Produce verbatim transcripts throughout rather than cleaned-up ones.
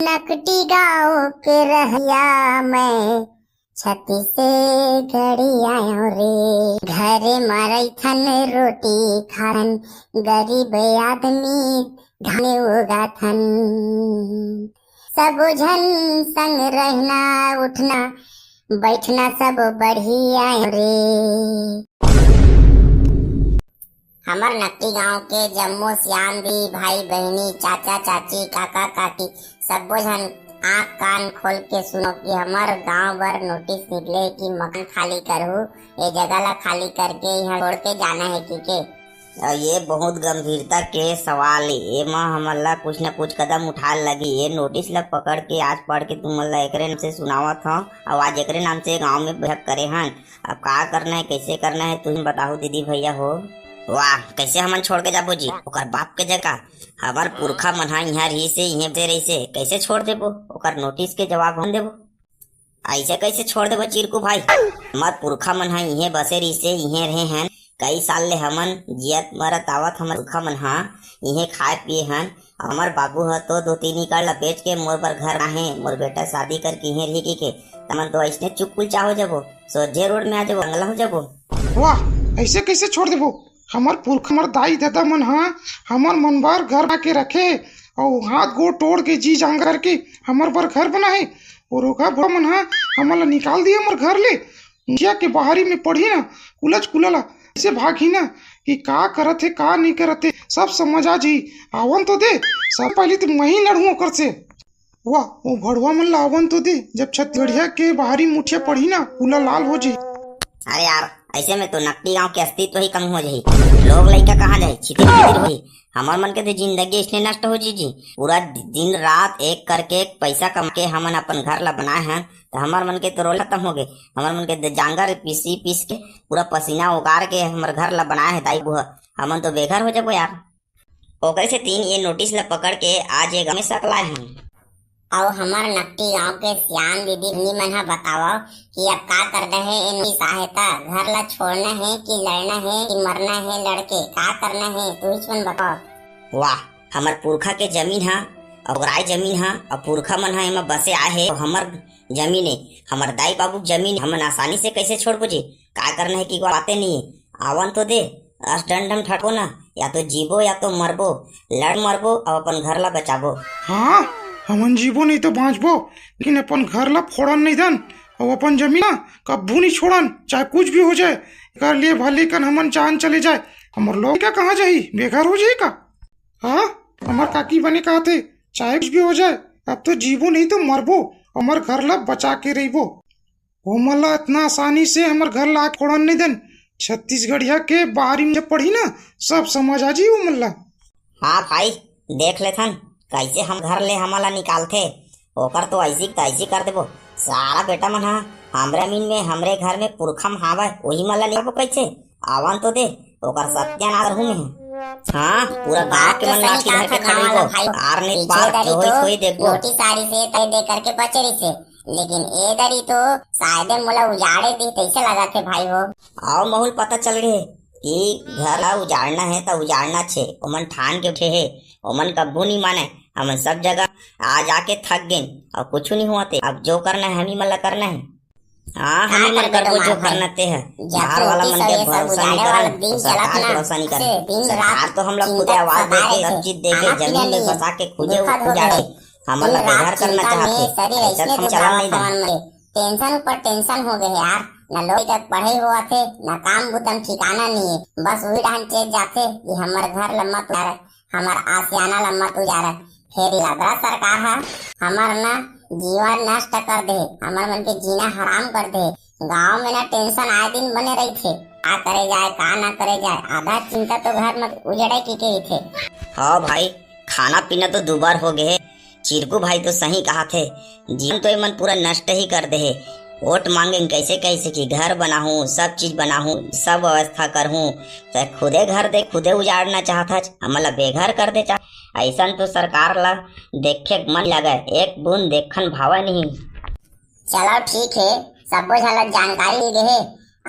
नकटी गांव के रहया मैं, छत्तीसगढ़ी आयो रे। घरे म रहिथन, रोटी खान, गरीब आदमी धाने उगाथन। सबो झन संग रहना, उठना, बैठना, सब बढ़िया रे। हमर नकटी गांव के जम्मो सियान दी, भाई बहिनी, चाचा चाची, काका काकी, सब्बो झन आंख कान खोल के सुनो कि हमर गांव बर नोटिस निकले कि मकान खाली करहू, ये जगह ला खाली करके यहाँ छोड़ के जाना है कि के। अ, ये बहुत गंभीरता के सवाल ए। एमा हमन ला कुछ न कुछ कदम उठाए लगी। ये नोटिस ला पकड़ के आज पढ़ के तुमन ला एकरे नाम से सुनावत हव, अउ आज एकरे नाम से गांव में बैठक करे हन। अब का करना है, कैसे करना है, तुम बताओ दीदी भैया हो। वाह, कैसे हमन छोड़ के जाबो जी? ओकर बाप के जगह हमर पुरखा मन हा इहाँ रहिसे, इहें बसे रहिसे, कैसे छोड़ देबो? ओकर नोटिस के जवाब हम देबो। ऐसे कैसे छोड़ देबो चिरकू भाई? हमर पुरखा मन हा इहें बसे रहिसे, इहें रहे हन, कई साल ले हमन जियत मरत आवत, हमर पुरखा मन हा इहें खाए पिए हन। हमर बाबू ह तो दो तीन एकड़ ला बेच के मोर बर घर आहे, मोर बेटा शादी करके इहें रही के, तमन तो ऐसने चुप कुलचा हो जाबो, सोझे रोड में आ जाबो, बंगला हो जाबो। वाह, ऐसे कैसे छोड़ देबो? हमर पुरखा, हमर दाई ददा मन हा हमर मन बर घर बना के रखे, अउ हाथ गोड़ तोड़ के जी जांगर करके हमर बर घर बना है, और ओखर बड़ा मन हा हमन ला निकाल दिए हमर घर ले। मुखिया के बाहरी में पढ़ी ना, कुलच कुलला ऐसे भागही ना कि का करत हे, का नहीं करत हे, सब समझ आ जी। आवन तो दे, सब पहले तो मैं ही लड़हूं ओकर से। वाह, वो भड़वा मन ला आवन तो दे, जब छत्तीसगढ़िया के बाहरी मुठिया पढ़ी ना, पूरा लाल हो जाई। अरे यार, ऐसे में तो नकटी गांव के अस्तित्व ही कम हो जाही। लोग लइका कहाँ जाही, छितिर छितिर होही। हमर मन के तो जिंदगी इसने नष्ट हो जी जी। पूरा दिन रात एक करके पैसा कमा के हमन अपन घर ला बनाए हन, तो हमर मन के तो रोल खत्म हो गए। हमर मन के तो जांगर पीसी पीस के, पूरा पसीना उगार के हमर घर ला बनाए है दाई बुआ। हमन तो बेघर हो जाबो यार। ओकरे सेती ये नोटिस ल पकड़ के आज ये गाँव में सकलाए हन। अउ हमर नकटी गांव के सियान दीदी बहिनी मन ह बतावव कि अब का करना हे, ये नोटिस आहे त घर ल छोड़ना हे कि लड़ना हे कि मरना हे लड़के, का करना हे, तुहिच मन बताव। वाह, हमर पुरखा के जमीन ह, अउ ओगराए जमीन ह, अउ पुरखा मन ह एमा बसे आए हे, अउ हमर जमीन ए, हमर दाई बाबू के जमीन, हमन आसानी से कैसे छोड़बो जी? का करना हे कि बाते नहीं हे। आवन तो दे, अस डंडम ठटको ना, या तो जीबो या तो मरबो, लड़ मरबो अउ अपन घर ला बचाबो। हाँ, हमन जीबो नहीं तो बांचबो, लेकिन अपन घर ला फोड़न नहीं दन, अउ अपन जमीन ना कब्बू नहीं छोड़न, चाहे कुछ भी हो जाए। एकर लिए भले कन हमन जान चले जाए, हमर लोग का कहाँ जाही, बेघर हो जाही का? हाँ, हमर काकी बने कहा थे, चाहे कुछ भी हो जाए, अब तो जीबो नहीं तो मरबो, हमर घर ला बचा के रहिबो। ओमन ला इतना आसानी से हमर घर ला आके फोड़न नहीं देन। छत्तीसगढ़िया के बारी में जब पढ़ी ना, सब समझ आ जी ओमन ला। हाँ भाई, देख लेथन, कैसे हम घर ले हमन ला निकालथे। ओकर तो ऐसी तैसी कर देबो। सारा बेटा मन हा हमरे अमीन में, हमरे घर में पुरखा म हावय, वही मन ला निकालबो कैसे? आवन तो दे, ओकर सत्यानाश हूँ मैं। हाँ, पूरा गांव के मन लाठी धर के खड़े हो। आर नहीं पार तो होई, सोई देखबो। नोटिस आरी से तय दे करके बचे रही से, लेकिन ए दरी तो शायदे मोला उजाड़े दी तैसे लगा थे भाई हो। आओ महुल, पता चल गए कि घर ला उजाड़ना है तो उजाड़ना छे। ओमन ठान के उठे हे, ओमन कब्बू नहीं माने। हमन सब जगह आ जाके थक गेन और कुछ नहीं हुआ थे। अब जो करना है हम ही मन ला करना है। हाँ, हम ही मन करबो जो करना ते है। बाहर वाला मन के भरोसा नहीं करन, सरकार के भरोसा नहीं करन। सरकार तो हम लोग खुदे आवाज दे के, सब चीज दे के, जमीन में बसा के खुदे उजाड़े। हमन ला बेघर करना चाहते, ऐसा हम चलन नहीं देना। टेंशन ऊपर टेंशन हो गए यार, न लोग तक पढ़ाई हुआ थे, न काम बुतम ठिकाना नहीं है, बस वही डाहन चेत जाते कि हमर घर लम्मा तुझार, हमर आसियाना लम्मा तुझार। फेर लबरा सरकार हा हमर ना जीवन नष्ट कर दे, हमर मन के जीना हराम कर दे। गांव में ना टेंशन आए दिन बने रही थे, का करे जाए का ना करे जाए, आधा चिंता तो घर में उजड़े की के ही थे। हाँ भाई, खाना पीना तो दुबर हो गए। चिरकू भाई तो सही कहा थे, जीवन तो एमन पूरा नष्ट ही कर दे हे। वोट मांगे कैसे कैसे कि घर बनाहूँ, सब चीज बनाहूँ, सब व्यवस्था करहूँ, तो खुदे घर दे खुदे उजाड़ना चाहत हच, हमन ला बेघर कर दे चाह। ऐसन तो सरकार ला देखे मन लगे, एक बूंद देखन भावे नहीं। चलो ठीक है, सब्बो झन ला जानकारी मिल गए है।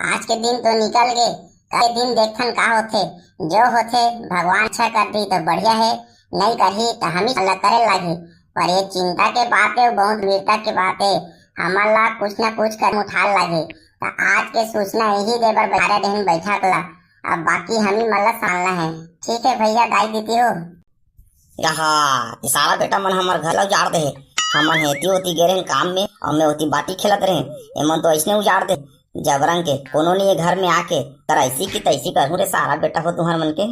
आज के दिन तो निकल गए, कल के दिन देखथन का होथे, जो होथे भगवान अच्छा कर दी तो बढ़िया है, नहीं करही तो हम ही ला करे लागी। पर ये चिंता के बात हे, बहुत वीरता के बात हे। हमन ला कुछ ना कुछ कदम उठाए लागे। त आज के सूचना यही दे बर बजारे रहेन बैठक ला। अब बाकी हमी मन ला संभालना हे। ठीक हे भैया, दाई दीदी हो। रहा, ये सारा बेटा मन हमर घर ला उजाड़ दे हे। हमन हेती होती गे रहेन काम में, अउ मैं होती बाटी खेलत रहेन। एमन तो ऐसने उजाड़ दे। जबरन के कोनो नहीं ये घर में आके, तर ऐसी की तैसी करूं रे सारा बेटा हो तुहर मन के।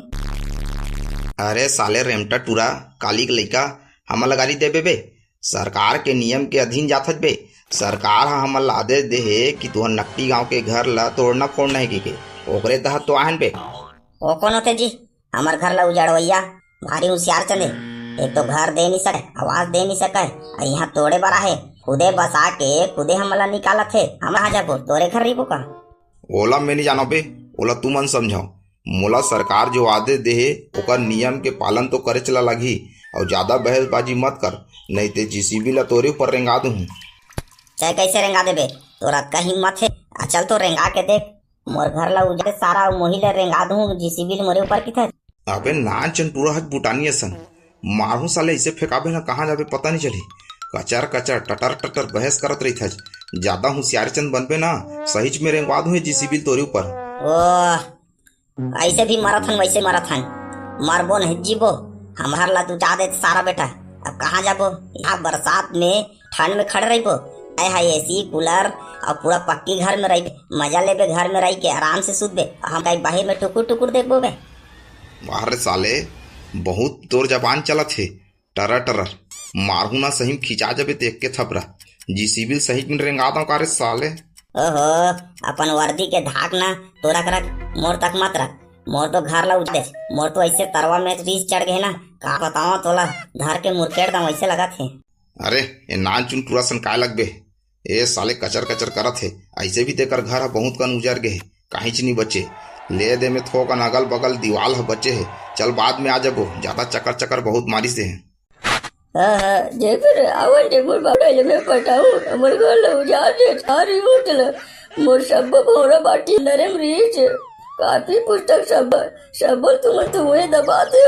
अरे साले रेमटा टूरा, काली के लइका, हमन ला गाली देबे बे? सरकार के नियम के अधीन जाथच बे। सरकार ह हमन ला आदेश दे हे कि तुहर नकटी गांव के घर ला तोड़ना फोड़ना हे कहिके। ओकरे तहत तो आहन बे। ओ कोन होथे जी, हमर घर ला उजाड़वैया? भारी हुसियार चंद हे। एक तो घर दे नहीं सके, आवास दे नहीं सके, अउ यहाँ तोड़े बर आहे। खुदे बसा के खुदे हमन ला निकालत हे, हम कहाँ जाबो? तोरे घर रहिबो का? ओला मैं नहीं जानव बे, ओला तुमन समझाव। मोला सरकार जो आदेश दे हे, ओकर नियम के पालन तो करेच ला लगही। अउ ज्यादा बहसबाजी मत कर, नहीं ते जीसीबी ला तोरे ऊपर रेंगा दूहूं। चाहे कैसे रेंगा देबे, तोर अतका हिम्मत हे? आ चल तो रेंगा के देख, मोर घर ला उजाड़े सारा, मोही ला रेंगा दूहूं, जीसीबी ल मोरे ऊपर किथे। अबे नानचुन टूरा हच बुटानी असन, मारहूं साले, ऐसे फेंकाबे ना, कहाँ जाबे पता नहीं चलही। कचर कचर टटर टटर बहस करत रहिथच। ज्यादा हुसियार चंद बनबे ना, सहीच में रेंगवा दूहूं जीसीबी ल तोरे ऊपर। ओ, ऐसे भी मरत हन, वैसे मरत हन, मरबो नहीं जीबो। हमर ला तू जा दे सारा बेटा, अब कहाँ जाबो? यहाँ बरसात में ठंड में खड़े रहिबो। आय हाय, एसी कूलर अउ पूरा पक्की घर में रहिबे, मजा लेबे घर में रहि के, आराम से सुतबे। हम कहीं बाहर में टुकुर टुकुर देखबो बे। वाह रे साले, बहुत तोर जबान चलत हे, टरर टरर। मारहूं ना सही में खिंचा जबे देख के थपरा। जीसीबी ल सही में रेंगा दंव का रे साले। ओहो, अपन वर्दी के धाक ना तो रख रख, मोर तक मत रख। मोर तो घर ला उजाड़ दे, मोर तो ऐसे तरवा में रीस चढ़ गए ना, का बताओ तोला, धर के मुरकेट दंव वैसे लगत हे। अरे, ए नानचुन टूरा सन काय लगबे? ए साले कचर कचर करत हे, ऐसे भी तेकर घर ह बहुत कन उजर गे हे, काहीच नी बचे। ले दे में थोकन अगल बगल दीवाल ह बचे हे, चल बाद में आ जबो, ज्यादा चकर चकर बहुत मारिस हे। हाँ, हाँ, जेकर आवन जे मोर बाबू ले में पटाऊ, हमर घर ला उजाड़ दे, सारी उठ ले, मोर सब्बो भौरा बाटी नरम रहीच, कापी पुस्तक सब, सब्बो तुमन तो वही दबा दे,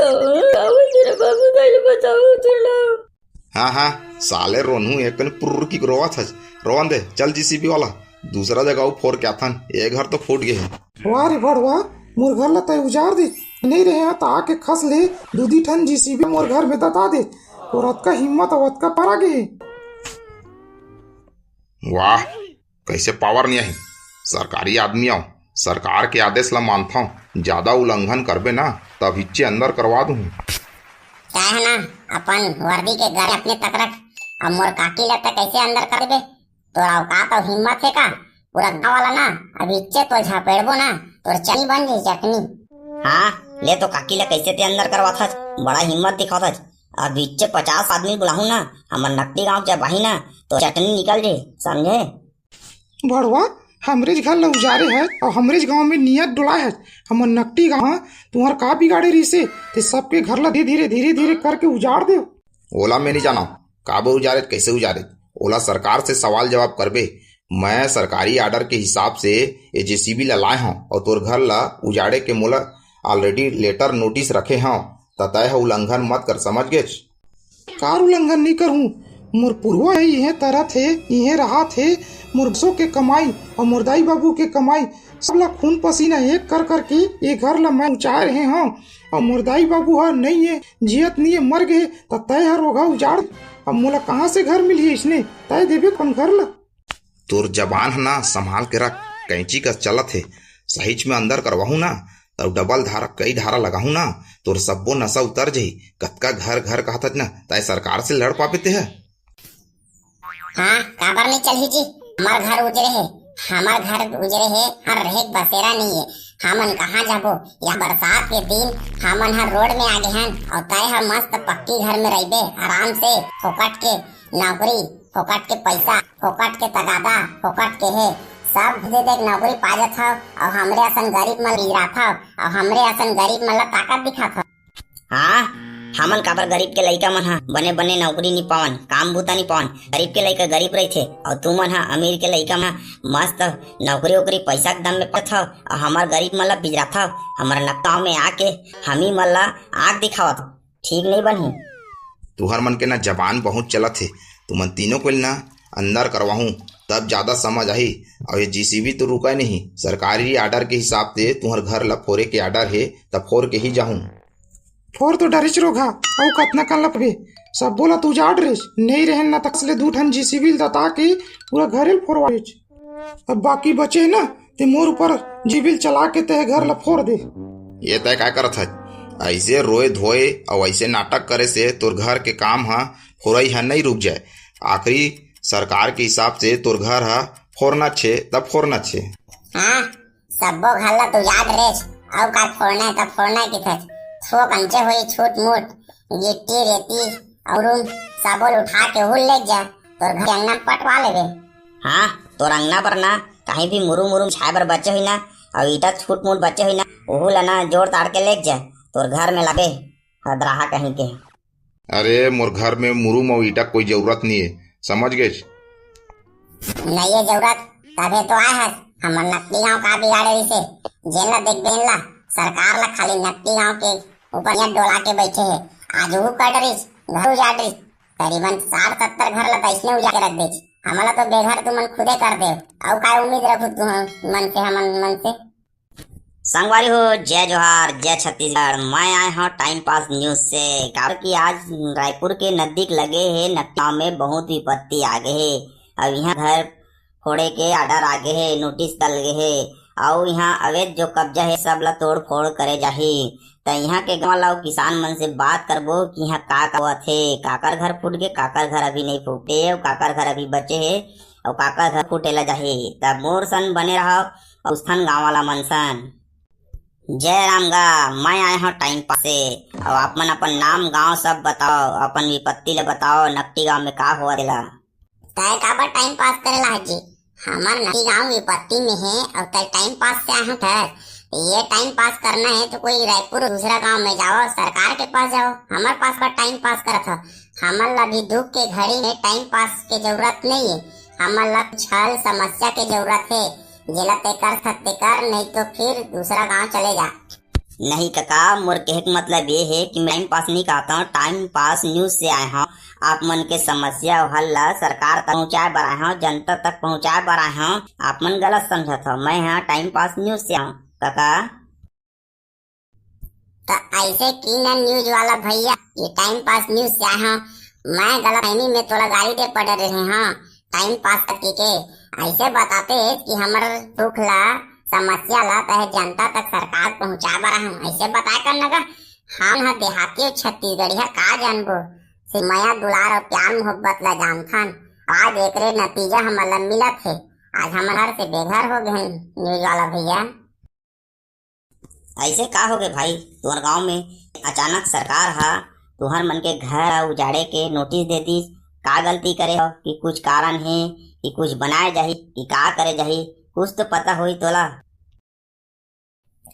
आवन तेरे बाबू दाई ले बताऊ तोला। हाँ, हाँ, साले रोनहू एक कन पुर्र की रोवत हस। रोवन दे, चल जीसीबी वाला, दूसरा जगह अउ फोर के आथन, ए घर तो फूट गे हे। वाह रे भड़वा, मोर घर ला तय उजाड़ दे। नहीं रहे त आके खस ले, दूधी ठन जीसीबी मोर घर में दता दे। तोर अतका हिम्मत अउ अतका पर आ गे हे। वाह, कैसे पावर नहीं आही? सरकारी आदमी आव, सरकार के आदेश ला मानथव, ज्यादा उल्लंघन करबे ना, तब हिच्चे अंदर करवा दूहूं। चाहे ना, अपन वर्दी के गाड़ी अपने तक रख, अब मोर काकी ला तक कैसे अंदर कर देबे? तोर औकात अउ हिम्मत हे का? पूरा गांव वाला ना, अब हिच्चे तो झापेड़बो ना, तोर चटनी बन जाही चटनी। हाँ, ले तो काकी ला कैसे ते अंदर करवाथस, बड़ा हिम्मत दिखाथस। अब हिच्चे पचास आदमी बुलाहूं ना, हमर नकटी गांव जब आही ना, तो चटनी निकल जाही, समझे? भड़वा, हमरेच घर ला उजारे हे अउ हमरेच गांव में नियत डोलाए हे। हमर नकटी गांव ह, तुहर का बिगाड़े रहिसे, ते सबके घर ला धीरे धीरे, धीरे धीरे करके उजाड़ दे। ओला मैं नहीं जानव, काबर उजारे, कैसे उजारे, ओला सरकार से सवाल जवाब करबे। मैं सरकारी आर्डर के हिसाब से ए जेसीबी ला लाए हंव अउ तोर घर ला उजाड़े के मोला already letter notice रखे हंव, त तय ह उल्लंघन मत कर, समझ गेच? कार उल्लंघन नहीं करहूं, मोर पुरवा हे, इहें तरत हे, इहें रहत हे, मोर बरसों के कमाई अउ मोर दाई बाबू के कमाई, सब ला खून पसीना एक कर करके ए घर ला मैं उचाए रहे हंव। अउ मोर दाई बाबू ह नहीं हे, जियत नहीं हे, मर गे, त तय हर ओघा उजाड़। अब मोला कहाँ से घर मिलही इसने? तय देबे कोन घर ला? तोर जबान ह ना संभाल के रख, कैंची कस चलत हे। सहीच में अंदर करवाहूं ना, तब डबल धारा, कई धारा लगाहूं ना, तोर सब्बो नशा उतर जही। कतका घर घर कहत हच ना, तय सरकार से लड़ पाबे ते ह। हाँ, काबर नहीं चलही जी? हमर घर उजरे हे, हमर घर उजरे हे, हर रहेक बसेरा नहीं हे। हमन कहाँ जाबो? या बरसात के दिन हमन हर रोड में आ गे हन, अउ तय ह मस्त पक्की घर में रहिबे, आराम से, फोकट के नौकरी, फोकट के पैसा, फोकट के तगादा, फोकट के हे, सब दे दे के नौकरी पा जाथव, अउ हमरे असन गरीब मन बिजराथव, अउ हमरे असन गरीब मन ला ताकत दिखाथव। हाँ, हमन काबर गरीब के लइका मन ह बने बने नौकरी नी पावन, काम बूता नी पावन, गरीब के लइका गरीब रहिथे, अउ तुमन ह अमीर के लइका मन ह मस्त नौकरी ओकरी पैसा के दम में पाथव, अउ हमर गरीब मन ला बिजराथव, हमर नकटाव में आके हमी मन ला आग दिखावत, ठीक नहीं बनही। तुहर मन के ना जबान बहुत चलत हे। तुमन तीनों को ना अंदर करवाहूं, तब ज्यादा समझ आही। अउ ये जीसीबी तो रुका नहीं, सरकारी ऑर्डर के हिसाब से तुहर घर ला फोरे के ऑर्डर हे, तब फोर के ही जाहूं। फोर तो डरिच रोघा, अउ कतना कन लपबे, सबो ला तो उजाड़ रेच, नहीं रहन ना तक ले दू ठन जीसीबी ल दता के पूरा घरे ल फोरवा रेच। अब बाकी बचे ना, ते मोर ऊपर जीसीबी ल चला के ते घर ला फोर दे। ये तय काय करत है? ऐसे रोए धोए अउ ऐसे नाटक करे से तोर घर के काम ह, फोरई ह नहीं रुक जाए। आखिरी सरकार के हिसाब से तोर घर ह फोरना छे, तब फोरना छे। हाँ, सब्बो घर ला तो उजाड़ रेच, अउ का फोरना हे त फोरना हे किथच। थोक अंचे होई छूट मूट, गिट्टी रेती अउ रूम सबो ल उठा के उहू ल लेग जा, तोर घर के अंगना पटवा लेबे। हाँ, तोर अंगना पर ना कहीं भी मुरुम मुरुम छाए बर बचे होई ना, अउ ईटा छूट मूट बचे होई ना, उहू ला ना जोड़ ताड़ के लेग जा, तोर घर में लाबे हदराहा कहीं के। अरे, मोर घर में मुरुम अउ ईटा कोई जरूरत नहीं है, समझ गेच? नहीं है जरूरत, तभे तो आए हस। हमर नकटी गांव का बिगाड़े रिसे, जेन ला देख बेन ला, सरकार ला खाली नकटी गांव के ऊपर यहाँ डोला के बैठे है। आज वो कट रिस, घर उजाड़ रिस, करीबन साठ सत्तर घर ला तैसने उजाड़ के रख देच। हमला तो बेघर तुमन खुदे कर देव, अउ काय उम्मीद रखू तुमन से, हमन मन से? संगवारी हो, जय जोहार, जय छत्तीसगढ़। मैं आए हूँ टाइम पास न्यूज से। काबर कि आज रायपुर के नजदीक लगे हे नकटी गांव में बहुत विपत्ति आ गए हे। अब यहाँ घर फोड़े के ऑर्डर आ गए हे, नोटिस चल गए हे। अउ यहाँ अवैध जो कब्जा हे, सब ला तोड़ फोड़ करे जाही। त यहाँ के गांव ला अउ किसान मन से बात करबो कि यहाँ का का होवत हे, काकर घर फूट गे, काकर घर अभी नहीं फूटे, अउ काकर घर अभी बचे हे, अउ काकर घर फूटे ला जाही। त मोर सन बने रहो, अउ उस्थन गांव वाला मन सन। जय राम गा, मैं आए हूँ टाइम पास से। अउ आप मन अपन नाम गांव सब बताओ, अपन विपत्ति ले बताओ, नकटी गांव में का होवत हे ला। तय काबर टाइम पास करे ला जी? हमर नकटी गांव विपत्ति में हे अउ तय टाइम पास से आए हूँ ठहर। ये टाइम पास करना हे तो कोई रायपुर दूसरा गांव में जाओ, सरकार के पास जाओ, हमर पास का टाइम पास करत हो। हमन ला भी दुख के घड़ी में टाइम पास के जरूरत नहीं है। हमन ला कुछ हल समस्या के जरूरत है, जेला ते कर सकते कर, नहीं तो फिर दूसरा गांव चले जा। नहीं कका, मोर कहे के मतलब ये है कि मैं टाइम पास नहीं कहता हूँ, टाइम पास न्यूज से आए हूँ। आप मन के समस्या अउ हल ला सरकार तक पहुँचाए बर आए हूँ, जनता तक पहुँचाए बर आए हूँ। आप मन गलत समझत हो, मैं यहाँ टाइम पास न्यूज से आऊँ कका। त ऐसे की ना न्यूज वाला भैया, ये टाइम पास न्यूज से आए हूँ। मैं गलत फहमी में तोला गाली दे पड़े रहे हूँ टाइम पास करके के। ऐसे बताते कि हमर दुख ला, समस्या ला तहे जनता तक सरकार पहुँचा बर हूँ, ऐसे बताए कर नगा। हम ह देहाती अउ छत्तीसगढ़िया का जानबो, से मया दुलार अउ प्यार मोहब्बत ला जानथन। आज एकरे नतीजा हमन ला मिलत हे। आज हमन घर से बेघर हो गए न्यूज वाला भैया। ऐसे का हो गए भाई, तोर गांव में अचानक सरकार हा तुहर मन के घर उजाड़े के नोटिस दे दीस? का गलती करे हो कि कुछ कारण है कि कुछ बनाए जाही कि का करे जाही, कुछ तो पता होई तोला।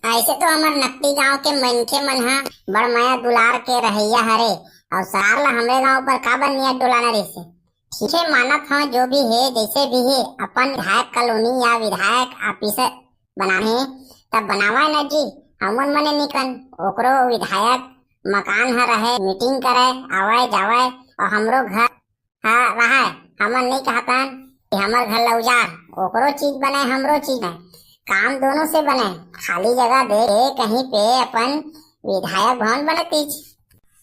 ऐसे तो हमर नकटी गांव के मनखे मन हा बड़ मया दुलार के रहैया हरे, अउ सरकार ला हमरे गांव पर काबर नियत डोलाना रहिसे। ठीक है, मानत हव जो भी है, जैसे भी है, अपन विधायक कॉलोनी या विधायक ऑफिस बनाने, तब बनावा न जी। हमन मने निकन, ओकरो विधायक मकान ह रहे, मीटिंग करे, आवे जावे, अउ हमरो घर ह रहे। हमन नहीं कहतन कि हमर घर ला उजाड़, ओकरो चीज बने, हमरो चीज बने, काम दोनों से बने। खाली जगह दे के कहीं पे अपन विधायक भवन बनतीच।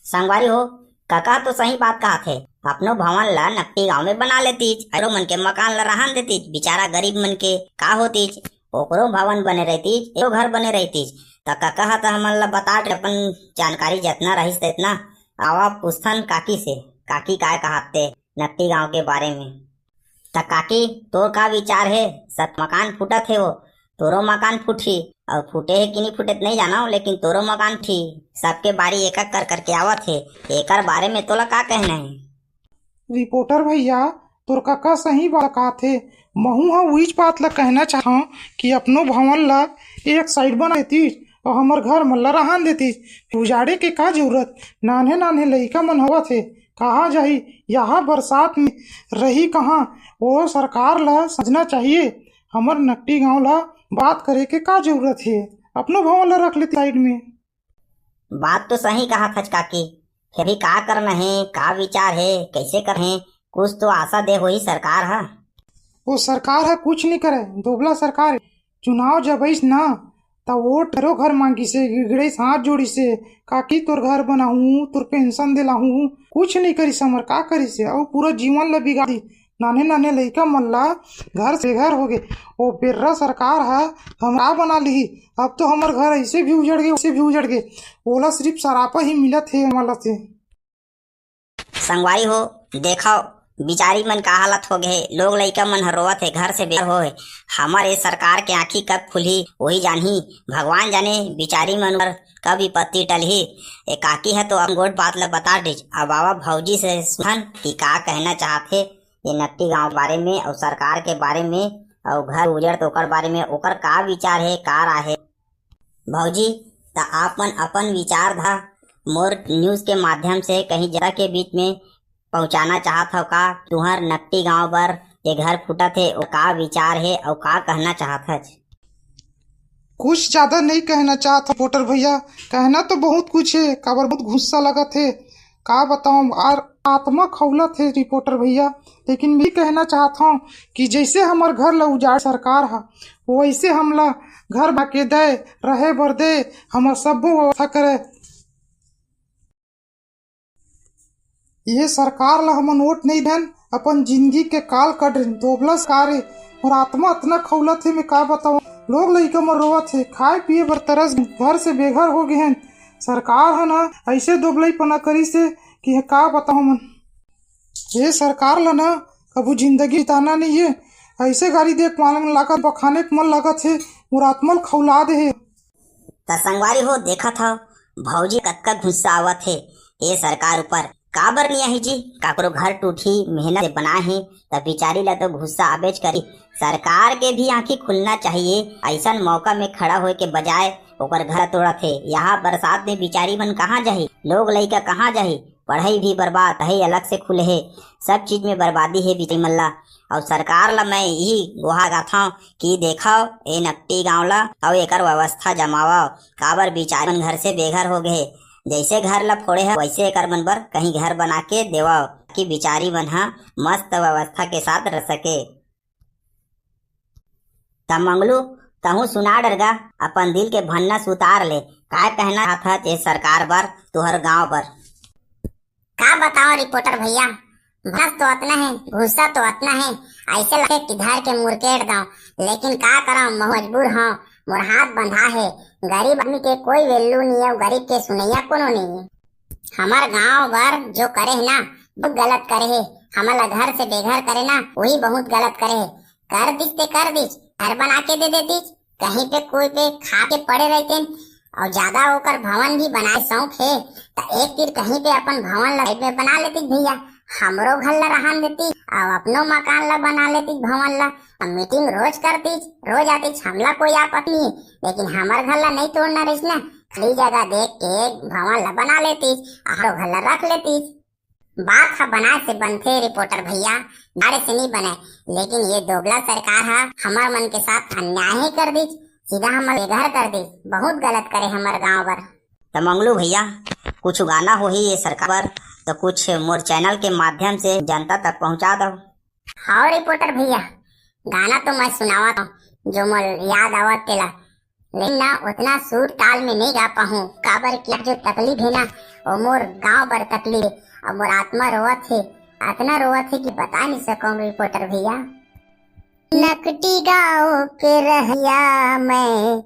संगवारी हो, कका तो सही बात कहत हे, अपनो भवन ला नकटी गांव में बना लेतीच, अरो मन के मकान ला रहन देतीच, बेचारा गरीब मन के का होतीच, ओकरो भवन बने रहतीच, एरो घर बने रहतीच। त कका ह त हमन ला बता दे अपन जानकारी जतना रहिस तेतना। आवा पूछथन काकी से, काकी काय कहत ते नकटी गांव के बारे में। त काकी, तोर का विचार हे? सब मकान फूटत हे वो, तोरो मकान फूटही, अउ फूटे हे कि नहीं फूटे त नहीं जानव, लेकिन तोरो मकान फूटही। सबके बारी एक एक कर करके आवत हे, एकर बारे में तोला का कहना हे? रिपोर्टर भैया, तोर कका सही बात कहत हे। महू ह उहीच बात ला कहना चाहव कि अपनो भवन ला एक साइड बना देतीस अउ हमर घर मन ला रहन देतीस। उजाड़े के का जरूरत? नान्हे नान्हे लइका मन होवत हे, कहाँ जाही? यहाँ बरसात में रही कहाँ? वो सरकार ला समझना चाहिए। हमर नकटी गांव ला बात करे के का जरूरत हे? अपनो भवन ला रख लेती साइड में। बात तो सही कहत हच काकी, फिर भी का करना हे, का विचार हे, कैसे करना हे? कुछ तो आशा दे होही सरकार ह। वो सरकार ह कुछ नहीं करे, दोबला सरकार। चुनाव जब आइस ना, त वोट घरो घर मांगिस हे, गिड़गिड़ाइस, हाथ जोड़िस हे, "काकी तोर घर बनाहूं, तोर पेंशन दिलाहूं।" कुछ नहीं करिस हमर, का करिस हे? अउ पूरा जीवन ल बिगाड़ दी। नाने नाने लइका मन ला घर से घर हो गे। ओ बेर्रा सरकार ह हमर का बना लिही? अब तो हमर घर ऐसे भी उजड़ गे, वैसे भी उजड़ गे। ओला सिर्फ सरापा ही मिलत हे हमला से। संगवारी हो, देखव, बिचारी मन का हालत हो गे हे। लोग लइका मन ह रोवत हे, घर से बेघर हो हे। हमर ए सरकार के आंखी कब खुलही, वही जानही। भगवान जाने बिचारी मन ऊपर कब विपत्ति टलही। ए काकी ह तो अपन गोठ बात ल बता डिस। अब आवा भौजी से सुनन कि का कहना चाहत हे ये नकटी गांव के बारे में अउ सरकार के बारे में अउ घर उजड़ तो ओकर बारे में, ओकर का विचार हे, का राय हे। भौजी, त आप मन अपन विचार धा मोर न्यूज के माध्यम से कहीं जनता के बीच में पहुंचाना चाहत हव का? तुहर नकटी गांव बर ये घर फूटत हे, ओ का विचार हे अउ का कहना चाहत हच? कुछ ज्यादा नहीं कहना चाहत हव रिपोर्टर भैया, कहना तो बहुत कुछ हे, काबर बहुत गुस्सा लगत हे, का बताऊं, आर आत्मा खौलत हे रिपोर्टर भैया। लेकिन मैं कहना चाहत हूँ कि जैसे हमर घर ला उजाड़ सरकार हा, वैसे हमला घर बाके दे, रहे बर दे, हमर सब्बो व्यवस्था करे। ये सरकार ला हमन वोट नहीं देन, अपन जिंदगी के काल कट रहे, दोबला सरकार हे। मोर आत्मा अतना खौलत हे, मैं का बताऊं। लोग लइका मन रोवत हे, खाए पिए बर तरस गे, घर से बेघर हो गे हैं। सरकार ह ना ऐसे दोबलईपना करिस हे कि का बताऊं हमन। ये सरकार ला ना कभू जिंदगी बिताना नहीं हे। ऐसे गारी देख मालूम लागत, बखाने के मन लागत हे, मोर आत्मा ल खौला दे हे। त संगवारी हो, देखत हव भौजी कतका गुस्सा आवत हे ए सरकार ऊपर। काबर नहीं आही जी, काकरो घर टूटही, मेहनत से बना हे, त बिचारी ला तो गुस्सा आबेच करी। सरकार के भी आंखी खुलना चाहिए, ऐसन मौका में खड़ा होए के बजाय ओकर घर तोड़त हे। यहाँ बरसात में बिचारी मन कहाँ जाही, लोग लइका कहाँ जाही, पढ़ाई भी बर्बाद, पढ़ाई अलग से खुले हे, सब चीज में बर्बादी हे बिचारी मन ला। अउ सरकार ला मैं यही गुहार लगाथव कि देखव ए नकटी गांव ला अउ एकर व्यवस्था जमावव, काबर बिचारी मन घर से बेघर हो गए। जैसे घर ला फोड़े हे वैसे एकर मन बर कहीं घर बना के देवव कि बिचारी मन ह मस्त व्यवस्था के साथ रह सके। त मंगलू, तहूँ सुना डर गा, अपन दिल के भन्नस उतार ले, काय कहना चाहत हच ए सरकार बर, तुहर गांव बर? का बताओ रिपोर्टर भैया, भन्नस तो अतना हे, गुस्सा तो अतना हे, ऐसे लगे कि धर के मुरकेट दव, लेकिन का करव, महूँ मजबूर हव, मोर हाथ बंधा हे। गरीब आदमी के कोई value नहीं हे, गरीब के सुनैया कोनो नहीं हे। हमर गांव बर जो करे हे ना, बहुत गलत करे हे। हमन ला घर से बेघर करे ना, वही बहुत गलत करे हे। कर दिस ते कर दिस, घर बना के दे देतिस, कहीं पे कोई पे खा के पड़े रहतेन। और ज्यादा ओकर भवन भी बनाए शौक हे, त एक तीर कहीं पे अपन भवन ला side में बना लेतिस भैया, हमरो घर ला रहन देतिस, और अपनो मकान ला बना लेतिस भवन ला। अब मीटिंग रोज करतिस, रोज आतिस, हमला कोई आपत्ति नहीं, लेकिन हमर घर ला नहीं तोड़ना रहिस ना, खाली जगह देख के भवन ला बना लेतिस, आरो घर ला रख लेतिस। बात ह बनाए से बनथे रिपोर्टर भैया, गाड़े से नहीं बने, लेकिन ये दोगला सरकार ह हमर मन के साथ अन्याय ही कर दिस, सीधा हमर बेघर कर दिस, बहुत गलत करे हमर गांव बर। त मंगलू भैया, कुछ गाना होही ये सरकार बर, त कुछ मोर चैनल के माध्यम से जनता तक पहुंचा दव। हाँ रिपोर्टर भैया, गाना तो मैं सुनावत हूँ, जो मोर याद आवत तेला, लेकिन ना उतना सुर ताल में नहीं गा पाहूँ, काबर कि अब जो तकलीफ है ना, वो मोर गांव बर तकलीफ है, और मोर आत्मा रोवत है, अतना रोवत है कि बता नहीं सकूँ रिपोर्टर भैया। नकटी गांव के रहया मैं,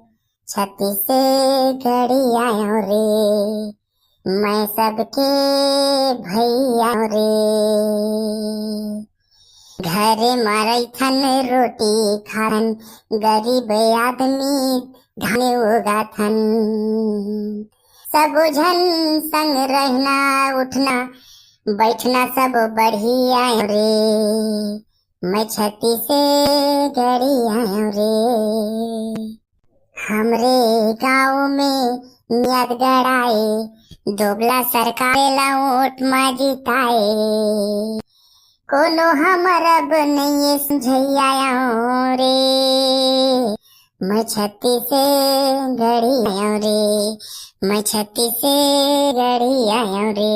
छत्तीसगढ़ी आयो रे, मैं सबके भैया रे। घरे म रहिथन रोटी खाथन, गरीब आदमी धान उगाथन। सबो झन संग रहना उठना बैठना सब बढ़िया रे। मैं छत्तीसगढ़ी आयो रे। हमरे गांव में नियत गड़ाए, दोगला सरकार ला वोट मा जिताए। कोनो हमर अब नइये समझैया रे, मैं छत्तीसगढ़ी आयो रे, मैं छत्तीसगढ़ी आयो रे।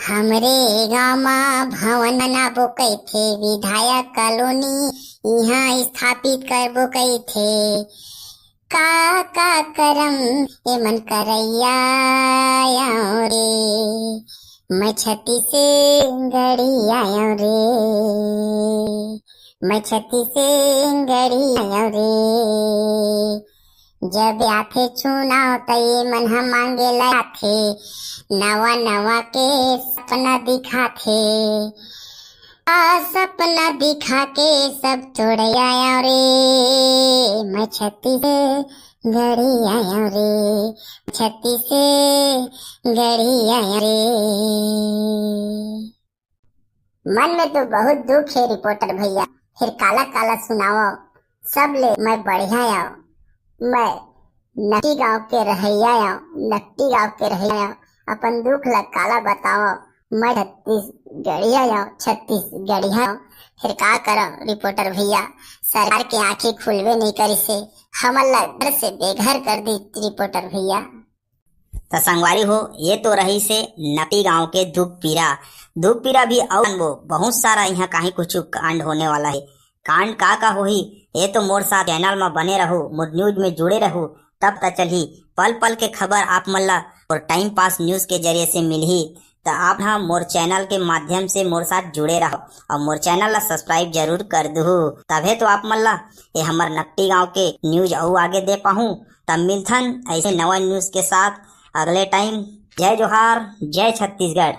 हमरे गाँव मा भवन बनाबो कहिथे, विधायक कॉलोनी इहाँ स्थापित करबो कहिथे। का का करम एमन करइया आयो रे, मैं छत्तीसगढ़ी आयो रे, मैं छत्तीसगढ़ी आयो रे। जब आथे चुनाव त एमन ह मांगे ला आथे, नवा नवा के सपना दिखाथे। आ सपना दिखा के सब तोड़े आयो रे, मैं छत्तीसगढ़ी आयो रे, छत्तीसगढ़ी आयो रे। मन में तो बहुत दुख हे रिपोर्टर भैया, फिर काला काला सुनावव। सब ले मैं बढ़िया आयो, मैं नकटी गांव के रहइया आयो, नकटी गांव के रहइया आयो। अपन दुख ला काला बतावव, मैं छत्तीसगढ़िया आयो, छत्तीसगढ़िया आयो। फिर का करव रिपोर्टर भैया, सरकार के आंखी खुलबे नहीं करिसे, हमन ला घर से बेघर कर दी रिपोर्टर भैया। त संगवारी हो, ये तो रहिसे नकटी गांव के दुख पीरा। दुख पीरा भी अउ वो बहुत सारा इहाँ काहीं कुछ कांड होने वाला हे। कांड का का होही, ये तो मोर साथ चैनल मा बने रहू, मोर न्यूज में जुड़े रहू, तब पता चलही। पल पल के खबर आप मन ला मोर टाइम पास न्यूज के जरिए से मिलही। त आप हा मोर चैनल के माध्यम से मोर साथ जुड़े रहो अउ मोर चैनल ला सब्सक्राइब जरूर कर दुहू, तभे तो आप मन ला ये हमर नकटी गांव के न्यूज अउ आगे दे पाहूं। तब मिलथन ऐसे नवा न्यूज के साथ अगले टाइम। जय जोहार, जय छत्तीसगढ़।